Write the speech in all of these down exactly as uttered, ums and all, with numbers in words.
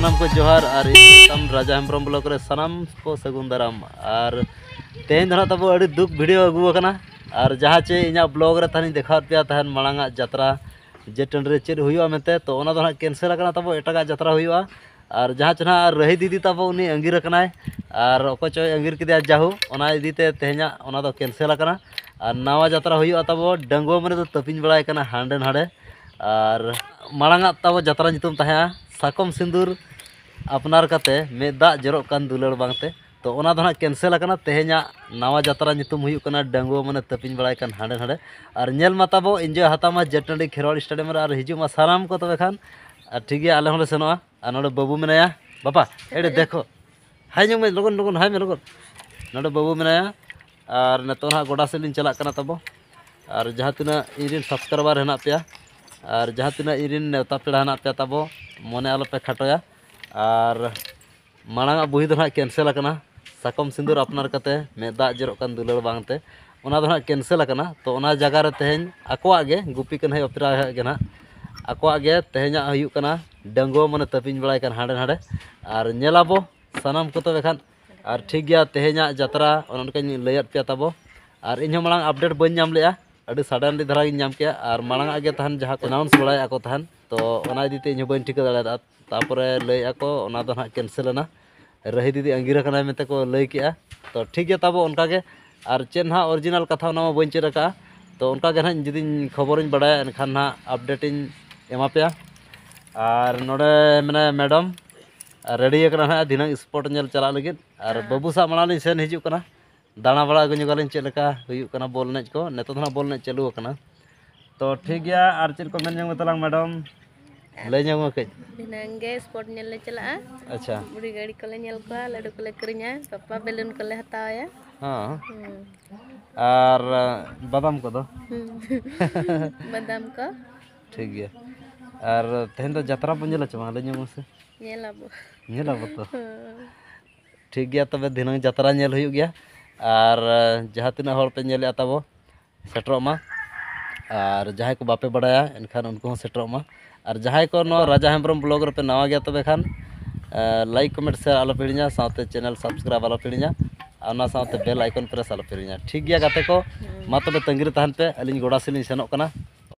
ᱥᱟᱱᱟᱢ ᱠᱚ ᱡᱚᱦᱟᱨ, ᱟᱨ ᱤᱧ ᱛᱟᱢ ᱨᱟᱡᱟ ᱦᱮᱢᱵᱨᱚᱢ ᱵᱞᱚᱜ ᱨᱮ ᱥᱟᱱᱟᱢ ᱠᱚ ᱥᱟᱹᱜᱩᱱ ᱫᱟᱨᱟᱢ᱾ ᱟᱨ ᱛᱮᱦᱮᱧ ᱫᱚ ᱱᱟᱦᱟᱜ ᱛᱟᱵᱚ ᱟᱹᱰᱤ ᱫᱩᱠ ᱵᱷᱤᱰᱤᱭᱳ ᱟᱹᱜᱩ ᱟᱠᱟᱱᱟ᱾ ᱟᱨ ᱡᱟᱦᱟᱸ ᱪᱮ ᱤᱧᱟᱹᱜ ᱵᱞᱚᱜ ᱨᱮ ᱛᱟᱦᱮᱱᱤᱧ ᱫᱮᱠᱷᱟᱣᱟᱫ ᱯᱮᱭᱟ ᱛᱟᱦᱮᱱ ᱢᱟᱲᱟᱝ ᱟᱜ ᱡᱟᱛᱨᱟ, ᱡᱮ ᱴᱟᱺᱰᱤ ᱨᱮ ᱪᱮᱫ ᱦᱩᱭᱩᱜᱼᱟ ᱢᱮᱱᱛᱮ, ᱛᱚ ᱚᱱᱟ ᱫᱚ ᱱᱟᱦᱟᱜ ᱠᱮᱱᱥᱮᱞ ᱟᱠᱟᱱᱟ, ᱛᱟᱵᱚ ᱮᱴᱟᱜᱟᱜ ᱡᱟᱛᱨᱟ ᱦᱩᱭᱩᱜᱼᱟ᱾ ᱟᱨ ᱡᱟᱦᱟᱸ ᱪᱮ ᱱᱟᱦᱟᱜ ᱨᱟᱹᱦᱤ ᱫᱤᱫᱤ ᱛᱟᱵᱚ ᱩᱱᱤ ᱟᱸᱜᱤᱨ ᱟᱠᱟᱱᱟᱭ, ᱟᱨ ᱚᱠᱚᱭ ᱪᱚᱭ ᱟᱸᱜᱤᱨ ᱠᱮᱫᱮᱭᱟ, ᱡᱟᱦᱳ ᱚᱱᱟ ᱤᱫᱤ ᱛᱮ ᱛᱮᱦᱮᱧᱟᱜ ᱚᱱᱟ ᱫᱚ ᱠᱮᱱᱥᱮᱞ ᱟᱠᱟᱱᱟ᱾ ᱟᱨ ᱱᱟᱣᱟ ᱡᱟᱛᱨᱟ ᱦᱩᱭᱩᱜᱼᱟ ᱛᱟᱵᱚ ᱰᱟᱺᱜᱩᱣᱟᱹ ᱢᱟᱹᱱᱮ ᱫᱚ ᱛᱟᱹᱯᱤᱧ ᱵᱟᱲᱟᱭ ᱠᱟᱱᱟ ᱦᱟᱸᱰᱮ ᱱᱟᱰᱮ᱾ ᱟᱨ ᱢᱟᱲᱟᱝ ᱟᱜ ᱛᱟᱵᱚ ᱡᱟᱛᱨᱟ ᱧᱩᱛᱩᱢ ᱛᱟᱦᱮᱸᱜᱼᱟ ᱥᱟᱠᱚᱢ ᱥᱤᱸᱫᱩᱨ ᱟᱯᱱᱟᱨ ᱠᱟᱛᱮ ᱢᱮᱫ ᱫᱟᱜ ᱡᱚᱨᱚᱜ ᱠᱟᱱ ᱫᱩᱞᱟᱹᱲ ᱵᱟᱝᱛᱮ᱾ ᱛᱚ ᱚᱱᱟ ᱫᱚ ᱱᱟᱦᱟᱜ ᱠᱮᱱᱥᱮᱞ ᱟᱠᱟᱱᱟ᱾ ᱛᱮᱦᱮᱧᱟᱜ ᱱᱟᱣᱟ ᱡᱟᱛᱨᱟ ᱧᱩᱛᱩᱢ ᱦᱩᱭᱩᱜ ᱠᱟᱱᱟ ᱰᱟᱺᱜᱩᱣᱟᱹ ᱢᱟᱹᱱᱮ ᱛᱟᱹᱯᱤᱧ ᱵᱟᱲᱟᱭ ᱠᱟᱱ ᱦᱟᱸᱰᱮ ᱱᱟᱰᱮ᱾ ᱟᱨ ᱧᱮᱞ ᱢᱟ ᱛᱟᱵᱚ ᱤᱱᱡᱚᱭ ᱦᱟᱛᱟᱣ ᱢᱟ ᱡᱮᱴ ᱴᱟᱺᱰᱤ ᱠᱷᱮᱨᱣᱟᱲ ᱥᱴᱮᱰᱤᱭᱟᱢ ᱨᱮ, ᱟᱨ ᱦᱤᱡᱩᱜ ᱢᱟ ᱥᱟᱱᱟᱢ ᱠᱚ ᱛᱚᱵᱮ ᱠᱷᱟᱱ᱾ ᱟᱨ ᱴᱷᱤᱠ ᱜᱮᱭᱟ, ᱟᱞᱮ ᱦᱚᱸᱞᱮ ᱥᱮᱱᱚᱜᱼᱟ᱾ ᱟᱨ ᱱᱚᱰᱮ ᱵᱟᱹᱵᱩ ᱢᱮᱱᱟᱭᱟ, ᱵᱟᱯᱟ ᱮᱰᱮ ᱫᱮᱠᱷᱚ, ᱦᱟᱭ ᱧᱚᱜ ᱢᱮ ᱞᱚᱜᱚᱱ, ᱞᱚᱜᱚᱱ ᱦᱟᱭ ᱢᱮ ᱞᱚᱜᱚᱱ᱾ ᱱᱚᱰᱮ ᱵᱟᱹᱵᱩ ᱢᱮᱱᱟᱭᱟ᱾ ᱟᱨ ᱱᱤᱛᱚᱜ ᱱᱟᱦᱟᱜ ᱜᱚᱰᱟ ᱥᱮᱫ ᱞᱤᱧ ᱪᱟᱞᱟᱜ ᱠᱟᱱᱟ ᱛᱟᱵᱚ᱾ ᱟᱨ ᱡᱟᱦᱟᱸ ᱛᱤᱱᱟᱹᱜ ᱤᱧ ᱨᱮᱱ ᱥᱟᱵᱥᱠᱨᱟᱭᱵᱟᱨ ᱦᱮᱱᱟᱜ ᱯᱮᱭᱟ, ᱟᱨ ᱡᱟᱦᱟᱸ ᱛᱤᱱᱟᱹᱜ ᱤᱧ ᱨᱮᱱ ᱱᱮᱣᱛᱟ ᱯᱮᱲᱟ ᱦᱮᱱᱟᱜ ᱯᱮᱭᱟ ᱛᱟᱵᱚ, ᱢᱚᱱᱮ ᱟᱞᱚᱯᱮ ᱠᱷᱟᱴᱚᱭᱟ᱾ ᱟᱨ ᱢᱟᱲᱟᱝ ᱟᱜ ᱵᱩᱦᱤ ᱫᱚ ᱱᱟᱦᱟᱜ ᱠᱮᱱᱥᱮᱞ ᱟᱠᱟᱱᱟ, ᱥᱟᱠᱚᱢ ᱥᱤᱸᱫᱩᱨ ᱟᱯᱱᱟᱨ ᱠᱟᱛᱮ ᱢᱮᱫ ᱫᱟᱜ ᱡᱚᱨᱚᱜ ᱠᱟᱱ ᱫᱩᱞᱟᱹᱲ ᱵᱟᱝᱛᱮ, ᱚᱱᱟ ᱫᱚ ᱱᱟᱦᱟᱜ ᱠᱮᱱᱥᱮᱞ ᱟᱠᱟᱱᱟ᱾ ᱛᱚ ᱚᱱᱟ ᱡᱟᱭᱜᱟ ᱨᱮ ᱛᱮᱦᱮᱧ ᱟᱠᱚᱣᱟᱜ ᱜᱮ ᱜᱩᱯᱤ ᱠᱟᱹᱱᱦᱟᱹᱭ ᱚᱯᱮᱨᱟ ᱜᱮ ᱱᱟᱦᱟᱜ ᱟᱠᱚᱣᱟᱜ ᱜᱮ ᱛᱮᱦᱮᱧᱟᱜ ᱦᱩᱭᱩᱜ ᱠᱟᱱᱟ ᱰᱟᱺᱜᱩᱣᱟᱹ ᱢᱟᱹᱱᱮ ᱛᱟᱹᱯᱤᱧ ᱵᱟᱲᱟᱭ ᱠᱟᱱ ᱦᱟᱸᱰᱮ ᱱᱟᱰᱮ᱾ ᱟᱨ ᱧᱮᱞᱟᱵᱚ ᱥᱟᱱᱟᱢ ᱠᱚ ᱛᱚᱵᱮ ᱠᱷᱟᱱ᱾ ᱟᱨ ᱴᱷᱤᱠ ᱜᱮᱭᱟ, ᱛᱮᱦᱮᱧᱟᱜ ᱡᱟᱛᱨᱟ ᱚᱱᱮ ᱚᱱᱠᱟᱧ ᱞᱟᱹᱭᱟᱫ ᱯᱮᱭᱟ ᱛᱟᱵᱚ᱾ ᱟᱨ ᱤᱧᱦᱚᱸ ᱢᱟᱲᱟᱝ ᱟᱯᱰᱮᱴ ᱵᱟᱹᱧ ᱧᱟᱢ ᱞᱮᱜᱼᱟ, ᱟᱹᱰᱤ ᱥᱟᱰᱮᱱᱞᱤ ᱫᱷᱟᱨᱟ ᱜᱤᱧ ᱧᱟᱢ ᱠᱮᱜᱼᱟ᱾ ᱟᱨ ᱢᱟᱲᱟᱝ ᱟᱜ ᱜᱮ ᱛᱟᱦᱮᱱ ᱡᱟᱦᱟᱸ ᱠᱚ ᱮᱱᱟᱣᱩᱱᱥ ᱵᱟᱲᱟᱭᱮᱫ ᱠᱚ ᱛᱟᱦᱮᱱ, ᱛᱚ ᱚᱱᱟ ᱤᱫᱤ ᱛᱮ ᱤᱧᱦᱚᱸ ᱵᱟᱹᱧ ᱴᱷᱤᱠᱟᱹ ᱫᱟᱲᱮᱭᱟᱫᱟ᱾ ᱛᱟᱯᱚᱨᱮ ᱞᱟᱹᱭᱮᱫᱼᱟ ᱠᱚ ᱚᱱᱟ ᱫᱚ ᱱᱟᱦᱟᱜ ᱠᱮᱱᱥᱮᱞ ᱮᱱᱟ, ᱨᱟᱹᱦᱤ ᱫᱤᱫᱤ ᱟᱸᱜᱤᱨ ᱟᱠᱟᱱᱟᱭ ᱢᱮᱱᱛᱮ ᱠᱚ ᱞᱟᱹᱭ ᱠᱮᱜᱼᱟ᱾ ᱛᱚ ᱴᱷᱤᱠ ᱜᱮᱭᱟ ᱛᱟᱵᱚ, ᱚᱱᱠᱟ ᱜᱮ᱾ ᱟᱨ ᱪᱮᱫ ᱱᱟᱦᱟᱜ ᱚᱨᱤᱡᱤᱱᱟᱞ ᱠᱟᱛᱷᱟ ᱚᱱᱟ ᱢᱟ ᱵᱟᱹᱧ ᱪᱮᱫ ᱟᱠᱟᱫᱼᱟ᱾ ᱛᱚ ᱚᱱᱠᱟ ᱜᱮ ᱱᱟᱦᱟᱜ ᱡᱩᱫᱤᱧ ᱠᱷᱚᱵᱚᱨᱤᱧ ᱵᱟᱲᱟᱭᱟ ᱮᱱᱠᱷᱟᱱ ᱱᱟᱦᱟᱜ ᱟᱯᱰᱮᱴ ᱤᱧ ᱮᱢᱟ ᱯᱮᱭᱟ᱾ ᱟᱨ ᱱᱚᱰᱮ ᱢᱮᱱᱟᱭᱟ ᱢᱮᱰᱟᱢ, ᱨᱮᱰᱤ ᱟᱠᱟᱱᱟ ᱱᱟᱦᱟᱜ ᱫᱷᱤᱱᱟᱹᱝ ᱥᱯᱳᱨᱴ ᱧᱮᱞ ᱪᱟᱞᱟᱜ ᱞᱟᱹᱜᱤᱫ᱾ ᱟᱨ ᱦᱮᱸ᱾ ᱵᱟᱹᱵᱩ ᱥᱟᱶ ᱢᱟᱲᱟᱝ ᱞᱤᱧ ᱥᱮᱱ ᱦᱤᱡᱩᱜ ᱠᱟᱱᱟ, ᱫᱟᱬᱟ ᱵᱟᱲᱟ ᱟᱹᱜᱩ ᱧᱚᱜᱟᱞᱤᱧ ᱪᱮᱫ ᱞᱮᱠᱟ ᱦᱩᱭᱩᱜ ᱠᱟᱱᱟ ᱵᱚᱞ ᱮᱱᱮᱡ ᱠᱚ᱾ ᱱᱤᱛᱚᱜ ᱫᱚ ᱱᱟᱦᱟᱜ ᱵᱚᱞ ᱮᱱᱮᱡ ᱪᱟᱹᱞᱩ ᱟᱠᱟᱱᱟ᱾ ᱛᱚ ᱴᱷᱤᱠ ᱜᱮᱭᱟ, ᱟᱨ ᱪᱮᱫ ᱠᱚ ᱢᱮᱱ ᱡᱚᱝ ᱢᱮ ᱛᱟᱞᱟᱝ ᱢᱮᱰᱟᱢ? ᱞᱟᱹᱭ ᱧᱚᱜ ᱢᱮ ᱠᱟᱹᱡ᱾ ᱫᱷᱤᱱᱟᱹᱝ ᱜᱮ ᱥᱯᱳᱨᱴ ᱧᱮᱞ ᱞᱮ ᱪᱟᱞᱟᱜᱼᱟ᱾ ᱟᱪᱪᱷᱟ᱾ ᱵᱩᱲᱦᱤ ᱜᱟᱹᱲᱤ ᱠᱚᱞᱮ ᱧᱮᱞ ᱠᱚᱣᱟ, ᱞᱟᱹᱰᱩ ᱠᱚᱞᱮ ᱠᱤᱨᱤᱧᱟ, ᱯᱟᱯᱟ ᱵᱮᱞᱩᱱ ᱠᱚᱞᱮ ᱦᱟᱛᱟᱣᱟᱭᱟ᱾ ᱦᱮᱸ᱾ ᱦᱩᱸ᱾ ᱟᱨ ᱵᱟᱫᱟᱢ ᱠᱚᱫᱚ? ᱦᱩᱸ᱾ ᱵᱟᱫᱟᱢ ᱠᱚ᱾ ᱴᱷᱤᱠ ᱜᱮᱭᱟ᱾ ᱟᱨ ᱛᱮᱦᱮᱧ ᱫᱚ ᱡᱟᱛᱨᱟ ᱵᱚᱱ ᱧᱮᱞᱟ ᱪᱮ ᱵᱟᱝ? ᱞᱟᱹᱭ ᱧᱚᱜ ᱢᱮᱥᱮ᱾ ᱧᱮᱞ ᱟᱵᱚ᱾ ᱧᱮᱞ ᱟᱵᱚ ᱛᱚ᱾ ᱦᱩᱸ᱾ ᱴᱷᱤᱠ ᱜᱮᱭᱟ, ᱛᱚᱵᱮ ᱫᱷᱤᱱᱟᱹᱝ ᱡᱟᱛᱨᱟ ᱧᱮᱞ ᱦᱩᱭᱩᱜ ᱜᱮᱭᱟ᱾ ᱟᱨ ᱡᱟᱦᱟᱸ ᱛᱤᱱᱟᱹᱜ ᱦᱚᱲ ᱯᱮ ᱧᱮᱞᱮᱫᱼᱟ ᱛᱟᱵᱚ, ᱥᱮᱴᱮᱨᱚᱜ ᱢᱟ᱾ ᱟᱨ ᱡᱟᱦᱟᱸᱭ ᱠᱚ ᱵᱟᱯᱮ ᱵᱟᱲᱟᱭᱟ ᱮᱱᱠᱷᱟᱱ ᱩᱱᱠᱩ ᱦᱚᱸ ᱥᱮᱴᱮᱨᱚᱜ ᱢᱟ᱾ ᱟᱨ ᱡᱟᱦᱟᱸᱭ ᱠᱚ ᱱᱚᱣᱟ ᱨᱟᱡᱟ ᱦᱮᱢᱵᱨᱚᱢ ᱵᱞᱚᱜ ᱨᱮᱯᱮ ᱱᱟᱣᱟ ᱜᱮᱭᱟ ᱛᱚᱵᱮ ᱠᱷᱟᱱ ᱞᱟᱭᱤᱠ ᱠᱚᱢᱮᱱᱴ ᱥᱮᱭᱟᱨ ᱟᱞᱚᱯᱮ ᱦᱤᱲᱤᱧᱟ, ᱥᱟᱶᱛᱮ ᱪᱮᱱᱮᱞ ᱥᱟᱵᱥᱠᱨᱟᱭᱤᱵ ᱟᱞᱚᱯᱮ ᱦᱤᱲᱤᱧᱟ, ᱟᱨ ᱚᱱᱟ ᱥᱟᱶᱛᱮ ᱵᱮᱞ ᱟᱭᱠᱚᱱ ᱯᱨᱮᱥ ᱟᱞᱚᱯᱮ ᱦᱤᱲᱤᱧᱟ᱾ ᱴᱷᱤᱠ ᱜᱮᱭᱟ ᱜᱟᱛᱮ ᱠᱚ, ᱢᱟ ᱛᱚᱵᱮ ᱛᱟᱺᱜᱤ ᱨᱮ ᱛᱟᱦᱮᱱ ᱯᱮ, ᱟᱹᱞᱤᱧ ᱜᱚᱰᱟ ᱥᱮᱫ ᱞᱤᱧ ᱥᱮᱱᱚᱜ ᱠᱟᱱᱟ᱾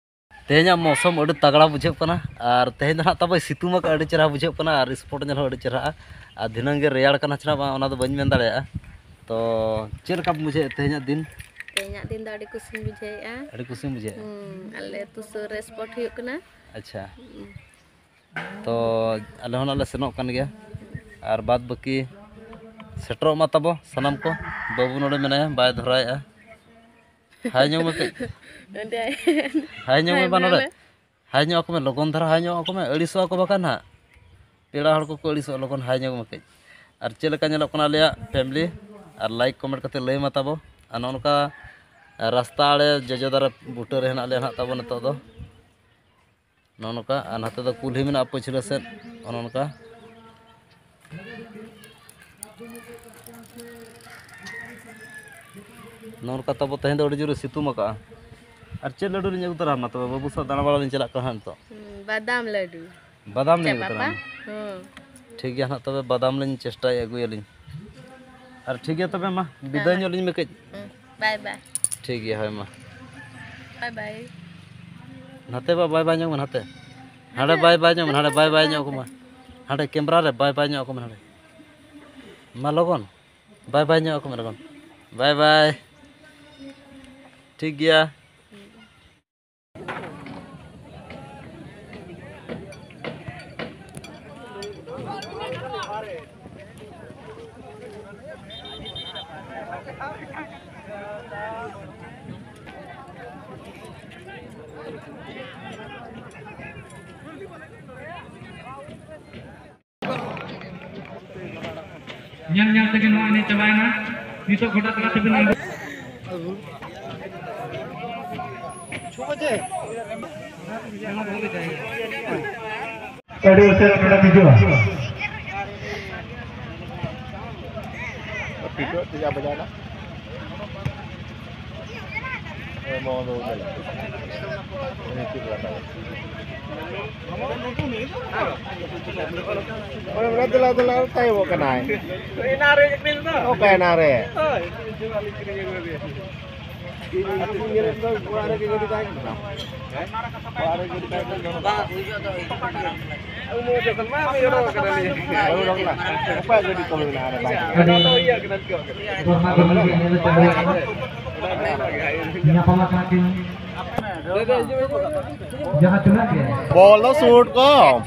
ᱛᱮᱦᱮᱧᱟᱜ ᱢᱳᱥᱚᱢ ᱟᱹᱰᱤ ᱛᱟᱜᱲᱟ ᱵᱩᱡᱷᱟᱹᱜ ᱠᱟᱱᱟ, ᱟᱨ ᱛᱮᱦᱮᱧ ᱫᱚ ᱱᱟᱦᱟᱜ ᱛᱟᱵᱚᱭ ᱥᱤᱛᱩᱝ ᱟᱠᱟᱫ, ᱟᱹᱰᱤ ᱪᱮᱦᱨᱟ ᱵᱩᱡᱷᱟᱹᱜ ᱠᱟᱱᱟ, ᱟᱨ ᱥᱯᱚᱴ ᱧᱮᱞ ᱦᱚᱸ ᱟᱹᱰᱤ ᱪᱮᱦᱨᱟᱜᱼᱟ᱾ ᱟᱨ ᱫᱷᱤᱱᱟᱹᱝ ᱜᱮ ᱨᱮᱭᱟᱲ ᱠᱟᱱᱟ ᱪᱮ ᱵᱟᱝ, ᱚᱱᱟ ᱫᱚ ᱵᱟᱹᱧ ᱢᱮᱱ ᱫᱟᱲᱮᱭᱟᱜᱼᱟ᱾ ᱛᱚ ᱪᱮᱫ ᱞᱮᱠᱟ ᱵᱩᱡᱷᱟᱹᱣᱮᱫ ᱛᱮᱦᱮᱧᱟᱜ ᱫᱤᱱ? ᱛᱮᱦᱮᱧᱟᱜ ᱫᱤᱱ ᱫᱚ ᱟᱹᱰᱤ ᱠᱩᱥᱤᱧ ᱵᱩᱡᱷᱟᱹᱣᱮᱫᱼᱟ᱾ ᱟᱹᱰᱤ ᱠᱩᱥᱤᱢ ᱵᱩᱡᱷᱟᱹᱣᱮᱫᱼᱟ? ᱦᱩᱸ, ᱟᱞᱮ ᱟᱹᱛᱩ ᱥᱩᱨ ᱨᱮ ᱥᱯᱚᱴ ᱦᱩᱭᱩᱜ ᱠᱟᱱᱟ᱾ ᱟᱪᱪᱷᱟ᱾ ᱦᱩᱸ᱾ ᱛᱚ ᱟᱞᱮ ᱦᱚᱸ ᱱᱟᱜ ᱞᱮ ᱥᱮᱱᱚᱜ ᱠᱟᱱ ᱜᱮᱭᱟ, ᱟᱨ ᱵᱟᱫ ᱵᱟᱹᱠᱤ ᱥᱮᱴᱮᱨᱚᱜ ᱢᱟ ᱛᱟᱵᱚ ᱥᱟᱱᱟᱢ ᱠᱚ᱾ ᱵᱟᱹᱵᱩ ᱱᱚᱰᱮ ᱢᱮᱱᱟᱭᱟ, ᱵᱟᱭ ᱫᱷᱚᱨᱟᱭᱮᱫᱼᱟ᱾ ᱦᱟᱭ ᱧᱚᱜ ᱢᱮ ᱠᱟᱹᱡ᱾ ᱚᱸᱰᱮ ᱦᱟᱭ ᱧᱚᱜ ᱢᱮ ᱦᱟᱭ ᱵᱟ ᱢᱮ ᱱᱚᱰᱮ᱾ ᱦᱟᱭ ᱦᱟᱭ ᱧᱚᱜ ᱟᱠᱚ ᱢᱮ, ᱞᱚᱜᱚᱱ ᱫᱷᱟᱨᱟ ᱦᱟᱭ ᱧᱚᱜ ᱟᱠᱚ ᱢᱮ, ᱟᱹᱲᱤᱥᱚᱜ ᱟᱠᱚ ᱵᱟᱠᱷᱟᱱ ᱦᱟᱸᱜ᱾ ᱯᱮᱲᱟ ᱦᱚᱲ ᱠᱚᱠᱚ ᱟᱹᱲᱤᱥᱚᱜᱼᱟ, ᱞᱚᱜᱚᱱ ᱦᱟᱭ ᱧᱚᱜ ᱢᱮ ᱠᱟᱹᱡ᱾ ᱟᱨ ᱪᱮᱫ ᱞᱮᱠᱟ ᱧᱮᱞᱚᱜ ᱠᱟᱱᱟ ᱟᱞᱮᱭᱟᱜ ᱯᱷᱮᱢᱤᱞᱤ, ᱟᱨ ᱞᱟᱭᱤᱠ ᱠᱚᱢᱮᱱᱴ ᱠᱟᱛᱮ ᱞᱟᱹᱭ ᱢᱟ ᱛᱟᱵᱚ᱾ ᱟᱨ ᱱᱚᱜᱼᱚ ᱱᱚᱝᱠᱟ ᱨᱟᱥᱛᱟ ᱟᱲᱮ ᱡᱚᱡᱚ ᱫᱟᱨᱮ ᱵᱩᱴᱟᱹ ᱨᱮ ᱦᱮᱱᱟᱜ ᱞᱮᱭᱟ ᱱᱟᱦᱟᱜ ᱛᱟᱵᱚ ᱱᱤᱛᱚᱜ ᱫᱚ᱾ ᱱᱚᱜᱼᱚ ᱱᱚᱝᱠᱟ, ᱟᱨ ᱱᱚᱛᱮ ᱫᱚ ᱠᱩᱞᱦᱤ ᱢᱮᱱᱟᱜᱼᱟ ᱯᱟᱹᱪᱷᱞᱟᱹ ᱥᱮᱫ, ᱚᱱᱮ ᱚᱱᱠᱟ᱾ ᱱᱚᱜᱼᱚ ᱱᱚᱝᱠᱟ ᱛᱟᱵᱚ ᱛᱮᱦᱮᱧ ᱫᱚ ᱟᱹᱰᱤ ᱡᱳᱨᱮ ᱥᱤᱛᱩᱝ ᱟᱠᱟᱜᱼᱟ᱾ ᱟᱨ ᱪᱮᱫ ᱞᱟᱹᱰᱩ ᱞᱤᱧ ᱟᱹᱜᱩ ᱛᱚᱨᱟ ᱟᱢᱟ ᱛᱚᱵᱮ? ᱵᱟᱹᱵᱩ ᱥᱟᱶ ᱫᱟᱬᱟ ᱵᱟᱲᱟ ᱞᱤᱧ ᱪᱟᱞᱟᱜ ᱠᱟᱱᱟ ᱦᱟᱸᱜ ᱱᱤᱛᱚᱜ᱾ ᱦᱩᱸ, ᱵᱟᱫᱟᱢ ᱞᱟᱹᱰᱩ᱾ ᱵᱟᱫᱟᱢ ᱞᱤᱧ ᱪᱟ ᱟᱹᱜᱩ ᱛᱚᱨᱟ ᱯᱟᱯᱟ? ᱟᱢᱟ᱾ ᱦᱩᱸ᱾ ᱴᱷᱤᱠ ᱜᱮᱭᱟ ᱱᱟᱦᱟᱜ, ᱛᱚᱵᱮ ᱵᱟᱫᱟᱢ ᱞᱤᱧ ᱪᱮᱥᱴᱟᱭᱟ ᱟᱹᱜᱩᱭᱟᱞᱤᱧ᱾ ᱟᱨ ᱴᱷᱤᱠ ᱜᱮᱭᱟ ᱛᱚᱵᱮ ᱢᱟ, ᱦᱮᱸ, ᱵᱤᱫᱟᱹᱭ ᱢᱟ᱾ ᱧᱚᱜ ᱞᱤᱧ ᱢᱮ ᱠᱟᱹᱡ᱾ ᱦᱩᱸ, ᱵᱟᱭ ᱵᱟᱭ᱾ ᱴᱷᱤᱠ ᱜᱮᱭᱟ, ᱦᱳᱭ ᱢᱟ᱾ ᱵᱟᱭ ᱵᱟᱭ᱾ ᱱᱟᱛᱮ ᱵᱟ, ᱵᱟᱭ ᱵᱟᱭ ᱧᱚᱜ ᱢᱮ, ᱱᱟᱛᱮ᱾ ᱦᱟᱸᱰᱮ ᱵᱟᱭ ᱵᱟᱭ ᱧᱚᱜ ᱢᱮ, ᱦᱟᱸᱰᱮ ᱵᱟᱭ ᱵᱟᱭ ᱧᱚᱜ ᱠᱚ ᱢᱟ᱾ ᱦᱟᱸᱰᱮ ᱠᱮᱢᱨᱟ ᱨᱮ ᱵᱟᱭ ᱵᱟᱭ ᱧᱚᱜ ᱠᱚ ᱢᱮ, ᱦᱟᱸᱰᱮ᱾ ᱢᱟ ᱞᱚᱜᱚᱱ᱾ ᱵᱟᱭ ᱵᱟᱭ ᱧᱚᱜ ᱟᱠᱚ ᱢᱮ ᱞᱚᱜᱚᱱ᱾ ᱵᱟᱭ ᱵᱟᱭ᱾ ᱴᱷᱤᱠ ᱜᱮᱭᱟ᱾ ᱧᱮᱞ ᱧᱮᱞ ᱛᱮᱜᱮ ᱱᱚᱣᱟ ᱮᱱᱮᱡ ᱪᱟᱵᱟᱭᱮᱱᱟ᱾ ᱱᱤᱛᱚᱜ ᱜᱚᱰᱟ ᱛᱟᱞᱟ ᱛᱮᱵᱤᱱ ᱟᱬᱜᱚ᱾ ᱟᱹᱰᱤ ᱩᱥᱟᱹᱨᱟ ᱱᱚᱰᱮ ᱦᱤᱡᱩᱜᱼᱟ᱾ ᱚᱱᱟ ᱫᱮᱞᱟ ᱫᱮᱞᱟ ᱛᱟᱭᱚᱢᱚᱜ ᱠᱟᱱᱟᱭ᱾ ᱚᱠᱟᱭᱮᱱᱟ ᱨᱮ? ᱤᱧ ᱧᱮᱞᱮᱫ ᱫᱚ ᱚᱲᱟᱜ ᱨᱮᱜᱮ ᱜᱟᱹᱰᱤ ᱛᱟᱦᱮᱸ ᱠᱟᱱᱟ᱾ ᱚᱲᱟᱜ ᱨᱮ ᱜᱟᱹᱰᱤ ᱛᱟᱦᱮᱸ ᱠᱟᱱᱟ᱾ ᱩᱱᱤ ᱡᱚᱠᱷᱚᱱ ᱢᱟ ᱩᱱᱤ ᱚᱰᱚᱠ ᱠᱟᱱᱟ᱾ ᱚᱠᱚᱭᱟᱜ ᱜᱟᱹᱰᱤ ᱠᱚ ᱢᱮᱱᱟᱜᱼᱟ ᱚᱸᱰᱮ ᱵᱟᱭ ᱠᱟᱱᱟ? ᱚᱱᱟ ᱫᱚ ᱤᱭᱟᱹ ᱠᱟᱱᱟ, ᱪᱮᱫ ᱠᱟᱱᱟ? ᱧᱟᱯᱟᱢ ᱟᱠᱟᱱᱟ ᱠᱤᱱ ᱡᱟᱦᱟᱸ ᱛᱤᱱᱟᱹᱜ ᱜᱮ ᱵᱚᱞ ᱫᱚ ᱥᱩᱴ ᱠᱚ᱾